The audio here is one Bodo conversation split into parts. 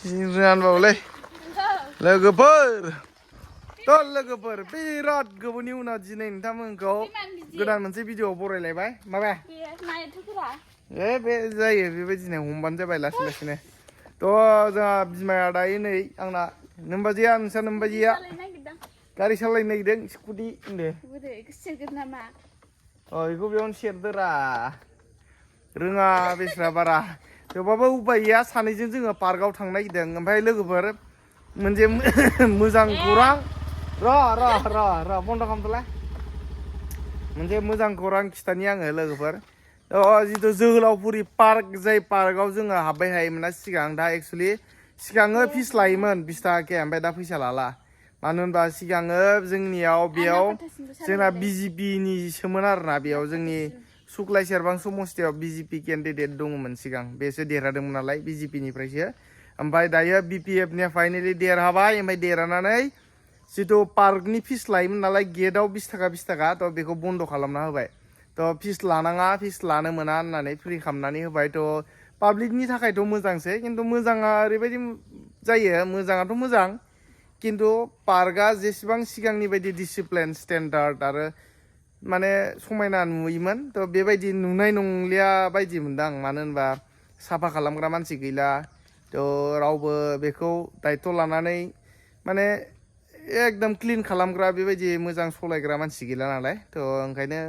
Sinyal boleh. Legeper. Tol legeper. Birat gubuni una jinin tamun kau. Godan moनसे भिडिअ बरायलायबाय माबा बे जायो बेबायदिनो हमबानो जाबाय लासै लासैनो थ' जोंहा बिमाया दायो नै आंना नोमबाजैया नोंसा नोमबाजैया गारि सालायनो नागिरदों स्कुटि होनदो बेखौ बेयावनो सेरदोरा रोङा बेस्रा बारा थेवबाबो उपाय गैया सानैजों जोङो पार्कआव थांनो नागिरदों ओमफ्राय लोगोफोर मोनसे मोजां खौरां र' बन्द' खालामथ'लाय मोनसे मोजां खौरां खिथानि आङो लोगोफोर जितु जोहोलावफुरि पार्क जाय पार्कआव जोङो हाबबाय थायोमोन ना सिगां दा एक्सुवेलि सिगाङो फिस लायोमोन 20 थाखाके ओमफ्राय दा फैसा लाला मानो होनबा सिगाङो जोंनियाव बेयाव जोंना बिजेपि निसोमोन आरोना बेयाव जोंनि सुक्लाय सेरबां समस्तियाव बिजेपि केन्डिडेट दङमोन सिगां बेसो देरहादोंमोन नालाय बिजेपि निफ्रायसो ओमफ्राय दायो बिपिएफ निया फाइनेलि देरहाबाय ओमफ्राय देरहानानै जितु पार्कनि फिस लायोमोन नालाय गेटआव 20 थाखा थ' बेखौ बन्द' खालामना होबाय थ' फिस लानाङा फिस लानो मोना होननानै फ्रि खालामनानै होबाय थ' पाब्लिकनि थाखायथ' मोजांसै खिन्थु मोजाङा ओरैबायदि जायो मोजाङाथ' मोजां खिन्थु पार्कआ जेसेबां सिगांनि बायदि डिसिप्लिन स्टेन्डार्ड आरो माने समायना नुयोमोन थ' बेबायदि नुनाय नंलिया बायदि मोनदां मानो होनबा साफा खालामग्रा मानसि गैला थ' रावबो बेखौ दायथ' लानानै माने एकदम क्लिन खालामग्रा बेबायदि मोजां सलायग्रा मानसि गैला नालाय थ' ओंखायनो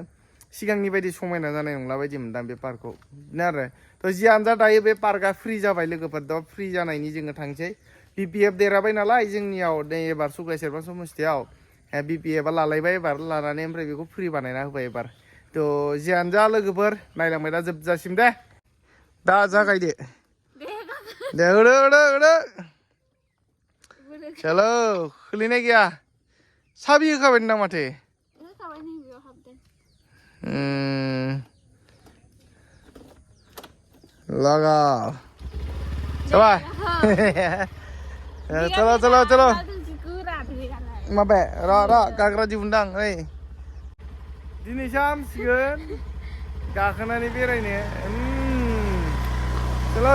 सिगांनि बायदि समायना जानाय नंला बायदि मोनदां बे पार्कखौ बिदिनो आरो थ' जियानो जा दायो बे पार्कआ फ्रि जाबाय लोगोफोर थ' फ्रि जानायनि जोङो थांसै बिपिएफ देरहाबाय नालाय जोंनियाव नै एबार सुक्लाय सेरफां समस्तियाव बिपिएफआ लालायबाय एबार लानानै ओमफ्राय बेखौ फ्रि बानायना होबाय एबार थ' जियानो जा लोगोफोर नायलांबाय दा जोबजासिम दे दा जागायदो दे होदो चलो खोलैनाय गैया साबि होखाबाय नोंदां माथो लगा जाबाय चलो माबे र' गाग्रा दिहुनदां ओइ दिनैसो हामसिगोन गाखोनानै बेरायनो चलो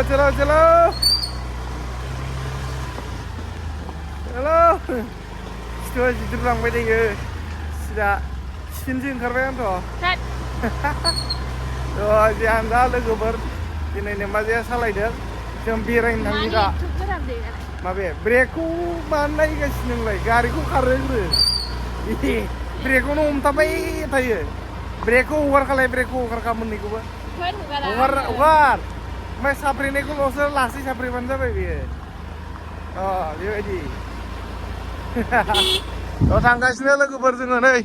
सिथुआ जिद्र लांबाय थायो सिदा स्पिनसो ओंखारबाय आंथ' जियानो जा लोगोफोर दिनै नोमबाजैया सालायदों जों बेरायनो थांनि दा माबे ब्रेकखौ मानो नायगासिनो नोंलाय गारिखौ खारहोग्रो ब्रेकखौनो हमथाबाय थायो ब्रेकखौ हगारखालाय ब्रेकखौ हगारखा मोननैखौबो हगार ओमफ्राय साफ्रेनायखौल'सो लासै साफ्रेबानो जाबाय बेयो बेबायदि थ' थांगासिनो लोगोफोर जोङो नै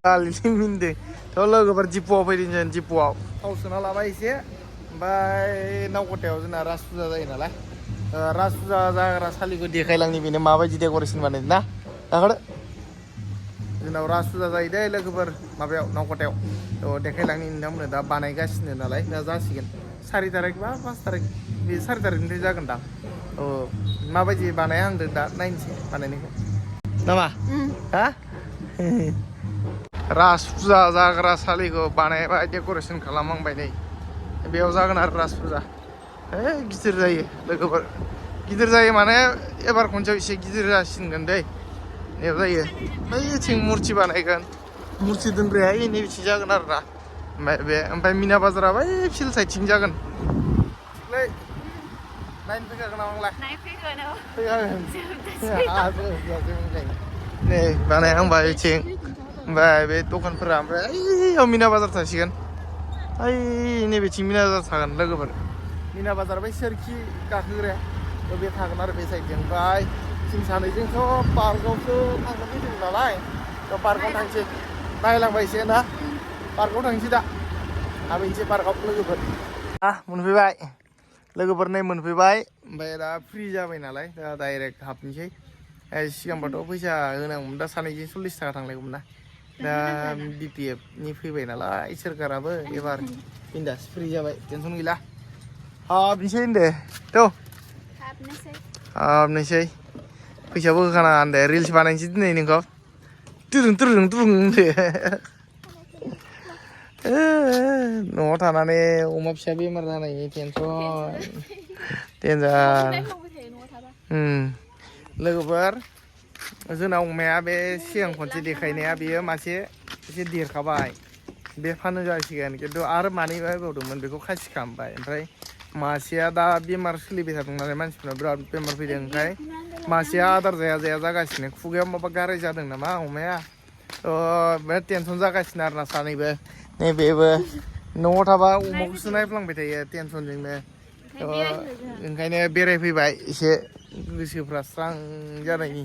गालिनि मिन्दो थ' लोगोफोर जिपुआव फैदों जों जिपुआव थाव सोना लाबाय एसे ओमफ्राय नावकटायाव जोंना राज फुजा जायो नालाय राज फुजा जाग्रा सालिखौ देखायलांनि बेनो माबायदि डेक'रेसन बानायदों ना दाखोदो जोंनाव राज फुजा जायो दे लोगोफोर माबायाव नावकटायाव थ' देखायलांनि नोंथांमोननो दा बानायगासिनो नालाय दा जासिगोन 4 तारिख बा 5 तारिख बे 4 तारिखनिफ्राय जागोन दां माबायदि बानायहांदों दा नायनोसै बानायनायखौ नामा हा राज फुजा जाग्रा सालिखौ बानायबाय डेक'रेसन खालामहांबाय नै बेयाव जागोन आरो राज फुजा गिदिर जायो लोगोफोर गिदिर जायो माने एबार खनसेयाव एसे गिदिर जासिनगोन दै बेयाव जायो बैथिं मुरथि बानायगोन मुरथि दोनग्राया नैबेथिं जागोन आरो ना ओमफ्राय मिना बाजारा बै फिल्ड साइडथिं जागोन नायनो फैखागोन नामा आंलाय फैखागोन नै बानायहांबाय बेथिं ओमफ्राय बे दखानफोरा ओमफ्राय ओइयाव मिना बाजार थासिगोन ओइ नैबेथिं मिना बाजार थागोन लोगोफोर मिना बाजार बै सोरखि गाखोग्राया बे थागोन आरो बे साइडजों ओमफ्राय जों सानैजोंथ' पार्कआवसो थांनो फैदों नालाय थ' पार्कआव थांसै नायलांबाय एसे ना पार्कआव थांसै दा हाबहैनोसै पार्कआव लोगोफोर मोनफैबाय लोगोफोर नै मोनफैबाय ओमफ्राय दा फ्रि जाबाय नालाय दा डाइरेक्ट हाबनोसै सिगांबाथ' फैसा होनांगौमोन दा सानैजों 40 थाखा थांलायगौमोन ना दा बिपिएफ नि फैबाय नालाय सोरखाराबो एबार बिन्दास फ्रि जाबाय टेनसन गैला हाबनोसै होनदो थ' हाबनोसै फैसाबो होखानाङा होनदो रिल्स बानायनोसै दिनै नोंखौ तुरुं होनदो न'आव थानानै अमा फिसा बेमार जानायनि टेनसन देन्जार लोगोफोर जोंना अमाया बे सिगां खनसे देखायनाया बेयो मासे एसे देरखाबाय बे फाननो जासिगोन खिन्थु आरो मानै बायबावदोंमोन बेखौ खासि खालामबाय ओमफ्राय मासेया दा बेमार सोलिबाय थादों नालाय मानसिफोरा बिराद बेमार फैदों ओमफ्राय मासेया आदार जाया जाया जागासिनो खुगायाव माबा गाराय जादों नामा अमाया बिराद टेनसन जागासिनो आरोना सानैबो नैबेबो न'आव थाबा अमाखौसो नायफ्लांबाय थायो टेनसनजोंनो ओंखायनो बेरायफैबाय एसे गोसोफ्रा स्रां जानायनि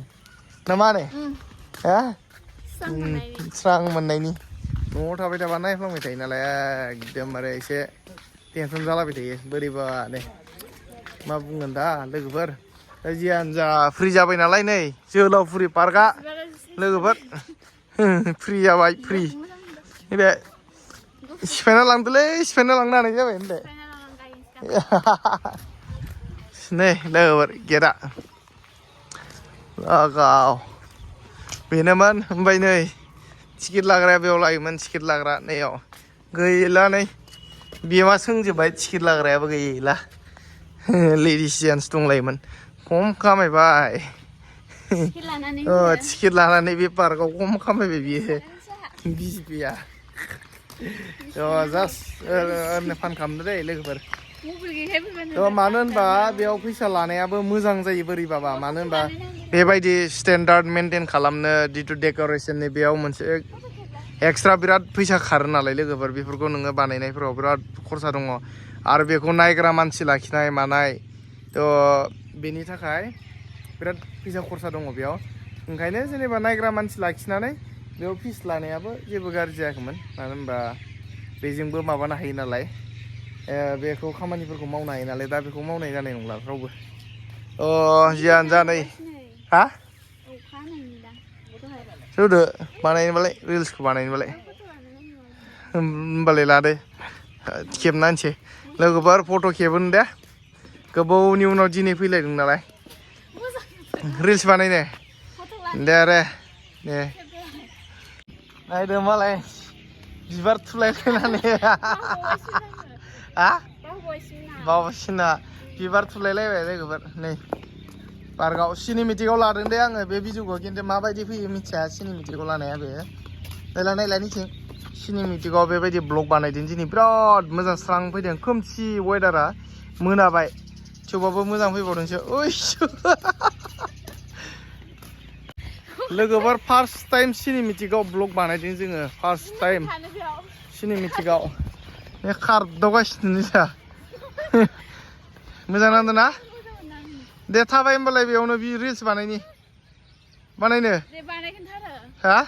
ना मा होनो हा स्रां मोननायनि न'आव थाबाय थाबा नायफ्लांबाय थायो नालाय एकदमबारे एसे टेनसन जालाबाय थायो बोरैबानो मा बुंगोन दा लोगोफोर जियानो जा फ्रि जाबाय नालाय नै जोहोलावफुरि पार्कआ लोगोफोर फ्रि जाबाय फ्रि बे सिफायना लांदोलै सिफायना लांनो हानाय जाबाय होनदो नै लोगोफोर गेटआ लागाव बेनोमोन ओमफ्राय नै टिकेट लाग्राया बेयाव लायोमोन टिकेट लाग्रा नैयाव गैला नै बेमा सोंजोब्बाय टिकेट लाग्रायाबो गैला लेडिस जेन्टस दंलायोमोन खम खामायबाय टिकेट लानानै बे पार्कआव खम खामायबाय बियो बिसिपिया जास्ट ओरैनो फान खालामदो दै लोगोफोर मानो होनबा बेयाव फैसा लानायाबो मोजां जायो बोरैबाबा मानो होनबा बेबायदि स्टेन्डार्ड मेनटेन खालामनो जितु डेक'रेसननि बेयाव मोनसे एक्सट्रा बिराद फैसा खारो नालाय लोगोफोर बेफोरखौ नोङो बानायनायफोराव बिराद खरसा दङ आरो बेखौ नायग्रा मानसि लाखिनाय मानाय बेनि थाखाय बिराद फैसा खरसा दङ बेयाव ओंखायनो जेनेबा नायग्रा मानसि लाखिनानै बेयाव फिस लानायाबो जेबो गाज्रि जायाखैमोन मानो होनबा बेजोंबो माबानो हायो नालाय बेखौ खामानिफोरखौ मावनो हायो नालाय दा बेखौ मावनाय जानाय नंला रावबो जियानो जा नै हा सोरदो बानायनोबालाय रिल्सखौ बानायनोबालाय होमबालाय लादो खेबना होनसै लोगोफोर फट' खेबोन दे गोबावनि उनाव दिनै फैलायदों नालाय रिल्स बानायनो दे आरो दे नायदो मालाय बिबार थुलायलायनानै हा बावबायसिना बिबार थुलायलायबाय लोगोफोर नै पार्कआव सिनेमेटिकआव लादों दे आङो बे भिडिअखौ खिन्थु माबायदि फैयो मिथिया सिनेमेटिकआव लानाया बे नायलाय निथिं सिनेमेटिकआव बेबायदि ब्लग बानायदों दिनै बिराद मोजां स्रां फैदों खोमसि वेदारा मोनाबाय थेवबाबो मोजां फैबावदोंसो लोगोफोर फार्स्ट टाइम सिनेमेटिकआव ब्लग बानायदों जोङो फार्स्ट टाइम सिनेमेटिकआव बे खारदावगासिनो जा मोजां नांदों ना दे थाबाय होमबालाय बेयावनो बि रिल्स बानायनो हा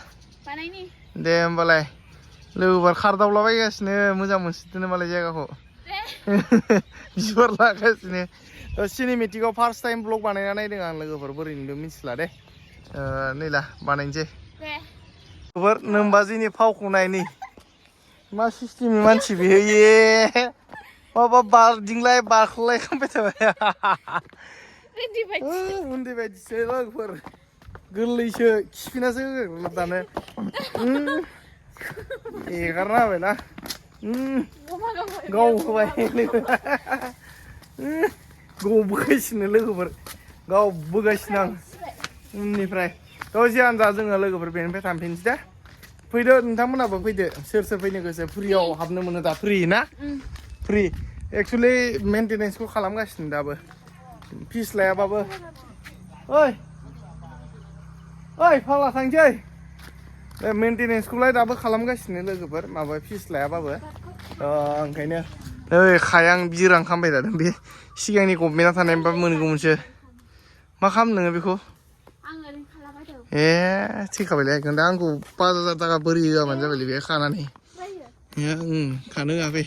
दे होमबालाय लोगोफोर खारदावलाबायगासिनो मोजां मोनसिदों मालाय जायगाखौ बिबार लागासिनो सिनेमेटिकआव फार्स्ट टाइम ब्लग बानायना नायदों आं लोगोफोर बोरै नुदों मिथिला दे नैला बानायनोसै लोगोफोर नोमबाजिनि फावखौ नायनि मा सिस्टेमनि मानसि बेयो माबा बारदिंलाय बारख्लाय खालामबाय थाबाय उन्दै बायदिसो लोगोफोर गोरलैसो खिफिनासो दानो एगारना होबायना गाव होबाय गबोगासिनो लोगोफोर गाव बोगासिनो आं उननिफ्राय जियानो जा जोङो लोगोफोर बेनिफ्राय थांफिनसै दे फैदो नोंथांमोनाबो फैदो सोर सोर फैनो गोसो फ्रियाव हाबनो मोनो दा फ्रि ना फ्रि एक्सुवेलि मेनटेनेन्सखौ खालामगासिनो दाबो फिस लायाबाबो ओइ फाला थांसै मेनटेनेन्सखौलाय दाबो खालामगासिनो लोगोफोर माबा फिस लायाबाबो ओंखायनो नै खायां बिरां खालामबाय थादों बे सिगांनि गभमेन्टआ थानायबा मोनगौमोनसो मा खालाम नोङो बेखौ थैखाबायलै दा आंखौ 5,000 थाखा बोरै होआबानो जाबायलै बे खानानै खानो होआखै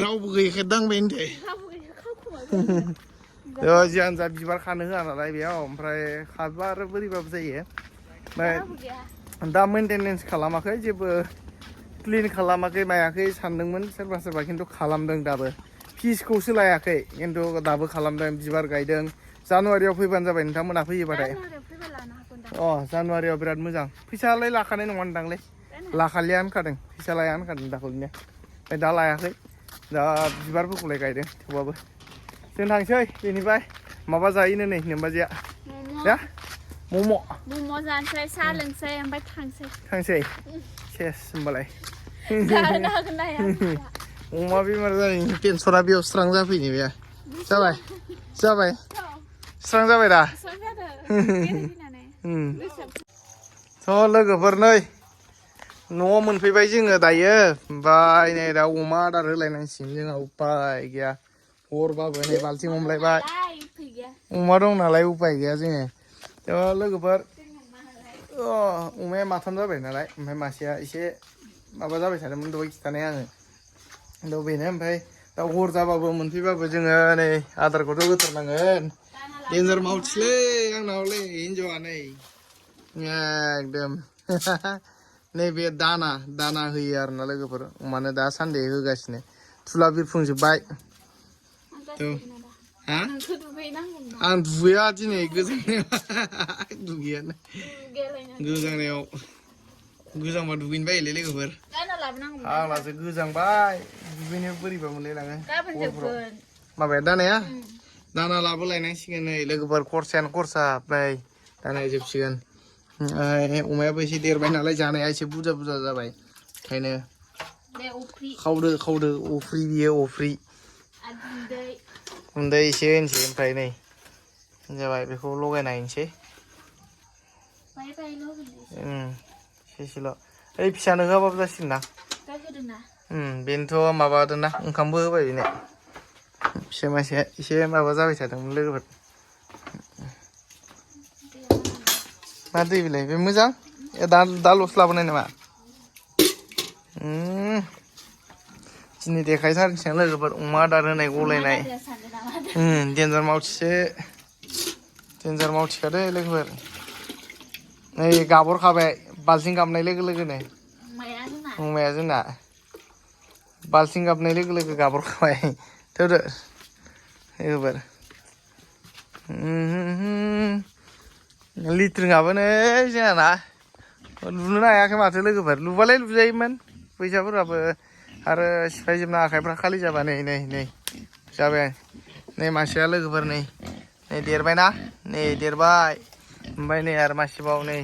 रावबो गैयैखाय दांबाय होनदो जियानो जा बिबार खानो होआ नालाय बेयाव ओमफ्राय खाबा आरो बोरैबाबो जायो ओमफ्राय दा मेनटेनेन्स खालामाखै जेबो क्लिन खालामाखै मायाखै सानदोंमोन सोरबा खिन्थु खालामदों दाबो फिसखौसो लायाखै खिन्थु दाबो खालामदों बिबार गायदों जानुवारियाव फैबानो जाबाय नोंथांमोना फैयोबाथाय जानुवारियाव बिराद मोजां फैसालाय लाखानाय नङा नोंदांलै लाखालिया होनखादों फैसा लाया होनखादों दाखालिनो ओमफ्राय दा लायाखै दा बिबारफोरखौलाय गायदों थेवबाबो जों थांसै बेनिफ्राय माबा जायोनो नै नोमबाजैया दा मम' जानोसै साहा लोंसै ओमफ्राय थांसै सेस होमबालाय जानो हागोन ना हाया अमा बेमार जानायनि टेनसना बेयाव स्रां जाफैनो बे जाबाय स्रां जाबाय दा थ' लोगोफोर नै न'आव मोनफैबाय जोङो दायो ओमफ्राय नै दा अमा आदार होलायनांसिगोन जोंहा उपाय गैया हरबाबो नै बाल्थिं हमलायबाय अमा दं नालाय उपाय गैया जोङो थ' लोगोफोर अमाया माथाम जाबाय नालाय ओमफ्राय मासेया एसे माबा जाबाय थादोंमोन दहाय खिथानाय आङो थ' बेनो ओमफ्राय दा हर जाबाबो मोनफैबाबो जोङो नै आदारखौथ' होथारनांगोन देन्जार मावथिलै आंनावलै हिन्जावआ नै एकदम नैबे दाना होयो आरोना लोगोफोर अमानो दासान्दि होगासिनो थुला बिरफुंजोब्बाय आं दुगैया दिनै गोजांनायाव गोजांबा दुगैनो बायोलै लोगोफोर आंनासो गोजांबाय दुगैनो बोरैबा मोनलायलाङो माबाया दाना लाबोलायनांसिगोन नै लोगोफोर खरसायानो खरसा ओमफ्राय दानाया जोबसिगोन अमायाबो एसे देरबाय नालाय जानाया एसे बुरजा जाबाय ओंखायनो खावदो अफ्रि बियो अफ्रि गुन्दै एसे होनोसै ओमफ्राय नै जाबाय बेखौ लगायना हैनोसै एसेल' ओइ फिसानो होआबाबो जासिगोन ना बेनोथ' माबादोंना ओंखामबो होबाय बेनो फिसा मासेया एसे माबा जाबाय थादोंमोन लोगोफोर मा दै बिलाय बे मोजां दाल'सो लाबोनाय नामा दिनै देखायथारनोसै लोगोफोर अमा आदार होनाय गलायनाय देन्जार मावथिखादो लोगोफोर नै गाबहरखाबाय बाल्थिं गाबनाय लोगो लोगोनो अमाया जोंना बाल्थिं गाबनाय लोगो लोगो गाबहरखाबाय थौदो लोगोफोर लिट्रिङाबो नै जोंहाना लुनो हायाखै माथो लोगोफोर लुबालाय लुजायोमोन फैसाफोराबो आरो सिफायजोबना आखाइफ्रा खालि जाबा नै जाबाय नै मासेया लोगोफोर नै देरबायना नै देरबाय ओमफ्राय नै आरो मासेबाव नै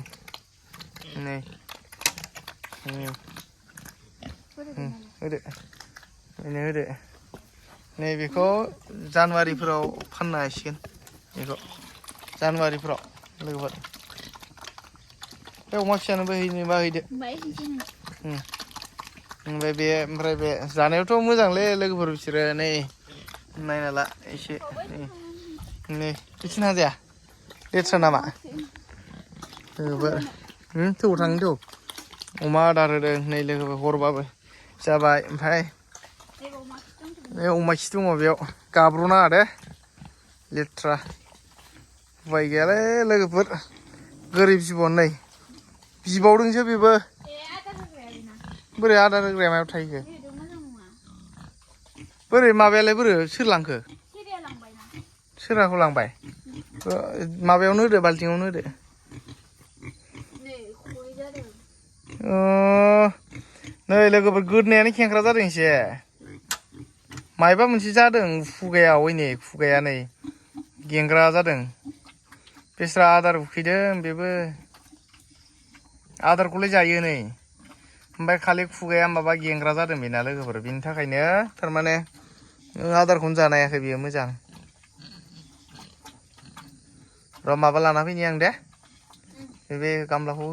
होदो नै बेखौ जानुवारिफोराव फाननो हासिगोन बेखौ जानुवारिफोराव लोगोफोर बे अमा फिसानोबो हैदो ओमफ्राय बे जानायावथ' मोजांलै लोगोफोर बिसोरो नै नायना ला एसे नै बिथिं हाजाया लेथ्रा नामा लोगोफोर थौ थाङो थौ अमा आदार होदों नै लोगोफोर हरबाबो जाबाय ओमफ्राय बे अमा खि दङ बेयाव गाब्र'नाङा दे लेथ्रा उपाय गैयालै लोगोफोर गोरिब जिबन नै बिबावदोंसो बेबो बोरै आदार होग्राया मायाव थाहैखो बोरै माबायालाय बोरै सोर लांखो सोरहाखौ लांबाय माबायावनो होदो बाल्थिङावनो होदो नै लोगोफोर गोदनायानो खेंख्रा जादों एसे मायबा मोनसे जादों खुगाया नै गेंग्रा जादों बेस्रा आदार उखैदों बेबो आदारखौलाय जायो नै ओमफ्राय खालि खुगाया माबा गेंग्रा जादों बेना लोगोफोर बेनि थाखायनो थारमाने आदारखौनो जानो हायाखै बेयो मोजां र' माबा लाना फैनि आं दे बे गामलाखौ